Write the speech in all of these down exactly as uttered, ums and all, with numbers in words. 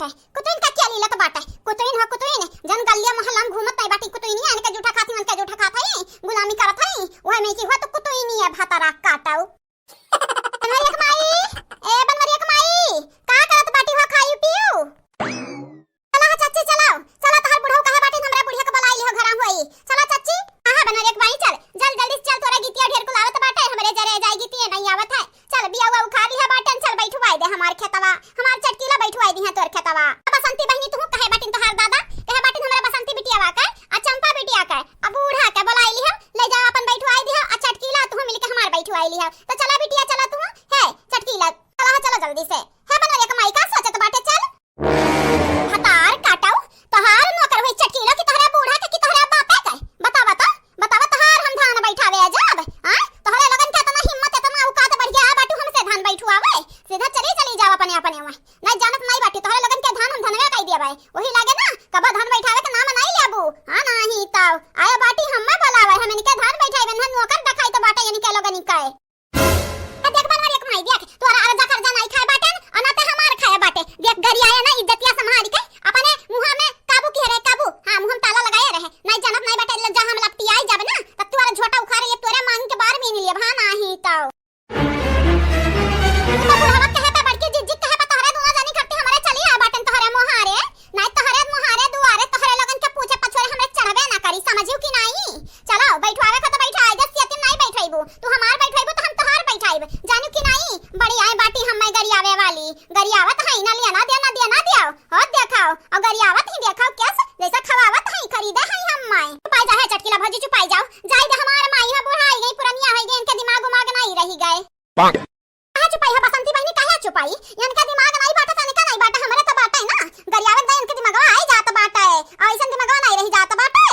कुतुइन का क्या लीलत बाटे? कुतुइन हो कुतुइन, जन गलिया मोहल्ला में घूमत नहीं बाटी कुतुइनिया, इनके जूठा खाती, उनके जूठा खात हई, गुलामी करत हई, वह में की हो तो कुतुइनिया भतरा काटऊ। बनवरिया के माई, ए बनवरिया के माई, का करत बाटी हो, खाई पियू? चला हो चाची, चला, चला तोहर बुढ़ऊ कहे बाटी, हमरे बुढ़िया के बुलाई लिहो घरा होई। चला चाची, हाँ हाँ बनवरिया के माई चल, जल जल्दी से चल, तोरा गीतिया ढेर कुल आवत बाटे, हमरे जरे जाई गीतिया नहीं आवत है। चल, बिया उआ उखाड़ लिहा बाटेन, चल बैठवाई दे हमार खेतवा, हमार चटकीला बैठवाई दिहा तोर खेतवा। अब बसंती बहिनी तुहू कहे बाटिन तोहार दादा, कहे बाटिन हमरा बसंती बिटियावा के, आ चंपा बिटिया के, आ बूढ़ा के बोलाई लिहा, ले जाओ अपन बैठवाई दिहा, आ चटकीला तुहू मिलके हमार बैठवाई लिहा। तो चला बिटिया चला तुहू, हे चटकीला, चला हो चला जल्दी से। हे बनोरिया के माई का सोचत बाटे, चल। हतार काटऊ, तोहार नौकर होई चटकीलो कि तोहरे बूढ़ा के कि तोहरे बापे के? बतावा तो, बतावा तोहार हम धान बैठावे आ जाब? आय, तोहरे लोगन के इतना हिम्मत, इतना औकात बढ़ गया बाटू हमसे धान बैठुआवे? सीधा चली, चली जाओ अपने, अपने वहाँ। नहीं जानत नहीं बाटी, तोहरे लोगन के धान हम धनवे कई दिया भाई। वही लागे ना, कबो धान बैठावे के नाम नहीं लेबू। हाँ, नहीं तो आयो बाटी हम्मे बोलावे, हम इनके धान बैठावे, ना नौकर देखाई तो बाटे इनके लोगन के। आ देख बनवरिया के माई, देख, तोरा अर्जा कर्जा नाई खाए बाटेन, आ ना ते हमार खाए बाटे। देख, गरियाए ना, इज्जतिया संभाल के, अपने मुँह में काबू किहे रहे, काबू। हाँ, मुँह में ताला लगाए रहे। नाई जानत नाई बाटे, लज्जा हम लपटियाई जब ना, तब तोरा झोटा उखाड़ ले, तोरे मांग के बार में नहीं लेब, हाँ, नाही तो। तू तो बुढ़वा कहे पे, बड़की जिज्जी कहे पे, तोहरे दोनों जनी खट्टी हमरे चली आए बाटेन तोहरे मोहारे। नाई तोहरे मुहारे दुआरे तोहरे लोगन के पूछे पछोरे हमरे चढ़बे ना करी, समझियो कि नाई? चलो, बैठवावे को तो बैठा, आज सियतिन नाई बैठवाइबू, तू हमार बैठवाइबू तो हम तोहार बैठाइब, जानू कि नाई? बड़ी आए बाटी हम्मे गरियावे वाली, गरियावत हई ना, लिया ना दिया, ना दिया ना दिया, हो देखाओ, और गरियावत ही देखाओ, कैस जैसा खवावत हई, खरीदे हई हम्मे। चुपाई जा है चटकीला भौजी, चुपाई जाओ, जाई दे हमार माई है, बुढ़ाई गई, पुरनिया हो गई, इनके दिमाग उमाग नाई रही गए। कहाँ चुपाई हो बसंती बहिनी, काहे चुपाई? इनका दिमाग नाई बाटे, तनिका नाई बाटे, हमरे तो बाटे ना। गरियावे दे इनके दिमागवा आई जात बाटे, ऐसन दिमागवा नाई रही जात बाटे।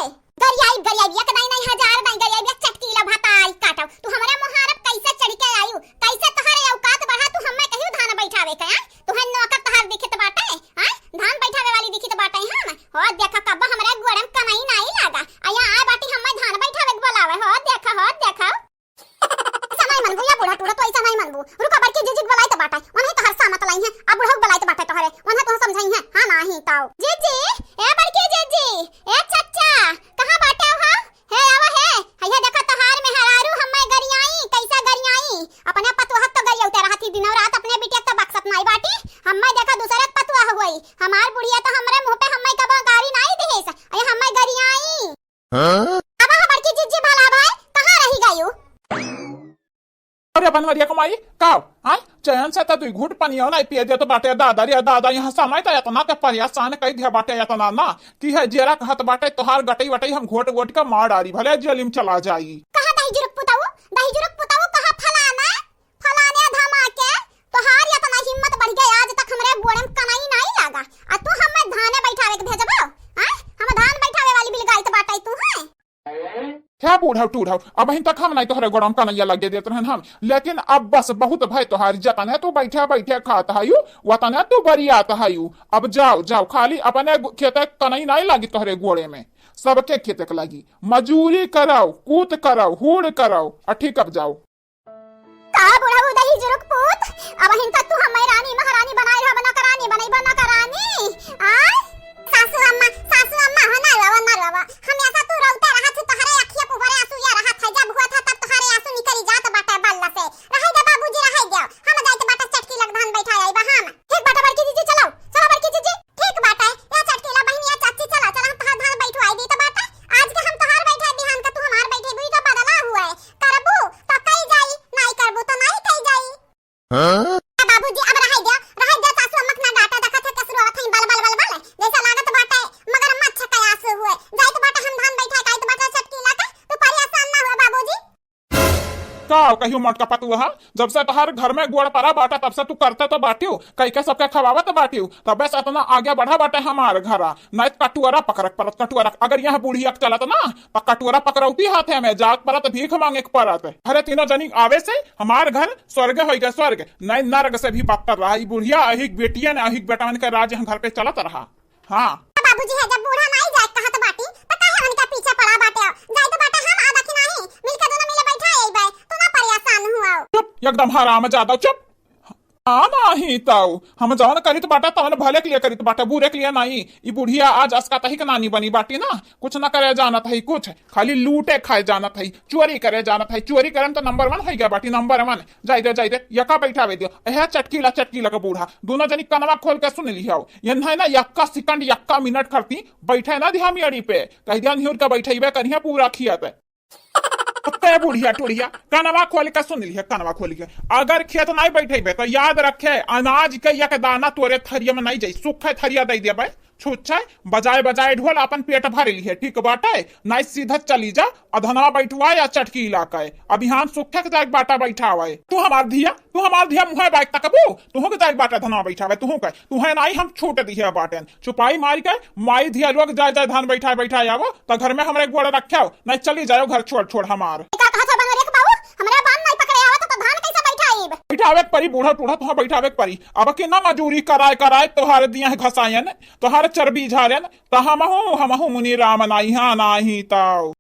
गरियाई, गरियाई, एक नाई नाई हजार नाई, गरियाई एक चटकीला भताई काटो। तू हमरे मुहारब कैसे चढ़ के आयु? कैसे तोहरे औकात बढ़ा? तू हम्मे कहियो धान बैठावे के, आय? तुहे नौकर तोहार दिखत बाटे, आय? धान बैठावे वाली दिखत बाटे हम। हो देखा कब हमरे गोड़म कनई नाई लागा। आया आ बाटी हम्मे धान बैठावे के बोलावे। हो देखा, हो देखा। ऐसा नहीं मनबू या बूढ़ा टूढ़ा, तो ऐसा नहीं मनबू। रुका, बड़की जीजी के बुलाई तो बाटे, उन्हें तो हर सामत लाई है, अब बूढ़ा के बुलाई तो बाटे तोहरे, उन्हें तो समझाई है, हाँ नाही तो। जीजी, ए बड़की जीजी, ए चच्चा, कहाँ बाटे हो? हे आवा हे, हैया देखा तोहार मेहरारू हम्मे गरियाई, कैसा गरियाई, अपने पतोह तो गरियाउते रहती, दिनों रात अपने बिटिया तो बक्सत नाई बाटी, हम्मे देखा दूसरे के पतोह होई, हमार बुढ़िया तो हमरे मुँह पे हम्मे कबो गारी नाई दिहिस, अये हम्मे गरियाई। हाँ? अब हो बड़की जिज्जी भला भाई, कहाँ रही गयू? अरे बनवरिया के माई, का? हाँ? चैन से तो दुई घूंट पनियो नहीं पिए दे तो बाटे दादा रे दादा, यहाँ समय तो इतना के परेशान कई दिया बाटे इतना ना, कि है जेरा कहत बाटे तोहार गटई वटई हम घोट घोट के मार डारी, भले जेल में चला जाई। कहाँ दही जुरुक पुताऊ, दही जुरुक पुताऊ, कहाँ फलाना? फलाने धमाके, तोहार इतना हिम्मत बढ़ गया, आज तक हमरे गोड़े में कनई नाई लागा, आ तू हमें धाने बैठावे के भेजबो? हाँ? हम धान बैठावे वाली बिलगाइत बाटे तू है? हे बूढ़ऊ टूढ़ऊ, अबहिन तक हम नाई तोहरे गोड़े में कनैया लगे देत रहन हम, लेकिन अब बस बहुत भय तोहार, जतने तू बैठे बैठे खात हयू, वतने तू बरियात हयू। अब जाओ, जाओ, खाली अपने गो-, खेते कनई नाई लागी तोहरे गोड़े में, सबके खेते के लागी। मजूरी करौ, कूत करौ, हूड़ करौ, आ ठीक अब जाओ। का बुढ़ऊ दही जुरुक पूत, अबहिन तक तू हम्मे रानी महारानी बनाए रहब, नौकरानी बनैबा नौकरानी। आय? सासू अम्मा, सासू अम्मा हो, ना रोवा, ना रोवा। हमेशा तू रोवते रहत हू, तोहरे अखिया पुहरे आंसू या रहत है, जब हुआ था तब तोहरे आंसू निकरी जात बाटे बल्ला से। रहे दे बाबूजी, रहे दे। हम जाइत बाटे चटकी लग धान बैठा आइबा हम। ठीक बाटे बड़की जीजी, चलो, चलो बड़की जीजी। ठीक बाटे, या चटकीला बहिनिया चाची, चला, चला, हम तोहार धान बैठवाई दी तो बाटे। आज के हम तोहार बैठे, बिहान का तू हमार बैठे, बुई का बदला हुआ है। करबू तो कई जाई, नाई करबू तो नाई कई जाई। हाँ? आ बाबूजी, अब रहाई दे, रहाई दे, सासू अम्मा के ना डांटा, देखत है कैसे रोवत है, बल, बल, बल, बल, जैसा लागत बाटे मगरमच्छ के आंसू हुए। जाइत बाटे हम धान बैठे, जाइत बाटे चटकीला के, तू परेशान ना हुआ बाबूजी। का कहियो मोटका पतुआ, जब से तोहार घर में गोड़ परा बाटा, तब से तू करते तो बाटियो, कई के सबके खवावत बाटियो, तबे से इतना आगे बढ़ा बाटे हमार घरा। नहीं तो कटुअरा पकड़क परत, कटुअरा। अगर यहाँ बुढ़िया के चलत ना, तो कटुअरा पकड़ौती हाथे में, जात परत भीख मांगे के परत। अरे तीनों जनी आवे से हमार घर स्वर्ग होई गए, स्वर्ग। नहीं नरक से भी बदतर रहा। ई बुढ़िया अहिक बेटियन, अहिक बेटवन के राज हम घर पे चलत रहा। हाँ। बाबूजी है, जब बूढ़ा नाई जाए कहत बाटी, त काहे उनका पीछे पड़ा बाटे? जाए तो बाटे हम आदा कि नाही, मिलके दोनों मिले बैठा आइबे, तू ना परेशान हुआ। चुप, एकदम हरामजादा, चुप। हाँ, नाही तउ। हम जवन करित बाटा, तवन भले के लिए करित बाटा, बुरे के लिए नाही। ई बुढ़िया आज असका तही के नानी बनी बाटी ना, कुछ न करे जानत है कुछ, खाली लूटे खाए जानत है, चोरी करे जानत है। चोरी करे में तो नंबर वन होइ गया बाटी, नंबर वन। जाई दे, जाई दे, यका बैठावे दियो। एह चटकीला, चटकीला के बूढ़ा, दोनों जनी कनवा खोल के सुन लिहो। ये नहीं ना, यक्का सेकंड, यक्का मिनट करती बैठे ना दिहा मेड़ी पे, कह दिया निहुर के बैठे बे करिया पूरा खिया पे। ते बुढ़िया टुढ़िया, कनवा खोल के सुन लिहे, कनवा खोल के। अगर खेत नहीं बैठेबे तो याद रखे, अनाज के एक दाना तोरे थरिया में नहीं जाई, सूखे थरिया दे देबे। छुच्छे बजाए बजाए ढोल, अपन पेट भर लिहे, ठीक बाटे? नहीं सीधा चली जा, आ धनवा बैठवा या चटकीला के। अभियान सूखे के जाए बाटा बैठावे। तू हमार धिया, तू हमार धिया मुँहे बाइक तकबू, तुहू के जाए बाटा धनवा बैठावे, तुहू के, तुहे नहीं हम छूट दिहे बाटेन। चुपाई मारी के, माई धिया लोग जाए जाए धान बैठाए बैठाए आवो, तो घर में हमरे गोड़ रखे हो, नहीं चली जाओ घर छोड़ छोड़ हमार। का कहा था बनवरिया के बाबू, हमरे बान नहीं पकड़े आवत तो धान कैसे बैठाइब? बैठावे के परी बूढ़ा टूढ़ा, तुहा बैठावे के परी। अब के ना मजूरी कराए कराए तोहार दिया है घसायन, तोहार चर्बी झारन, तो हमहू, हमहू मुनि राम नाई, हाँ, नाही तो।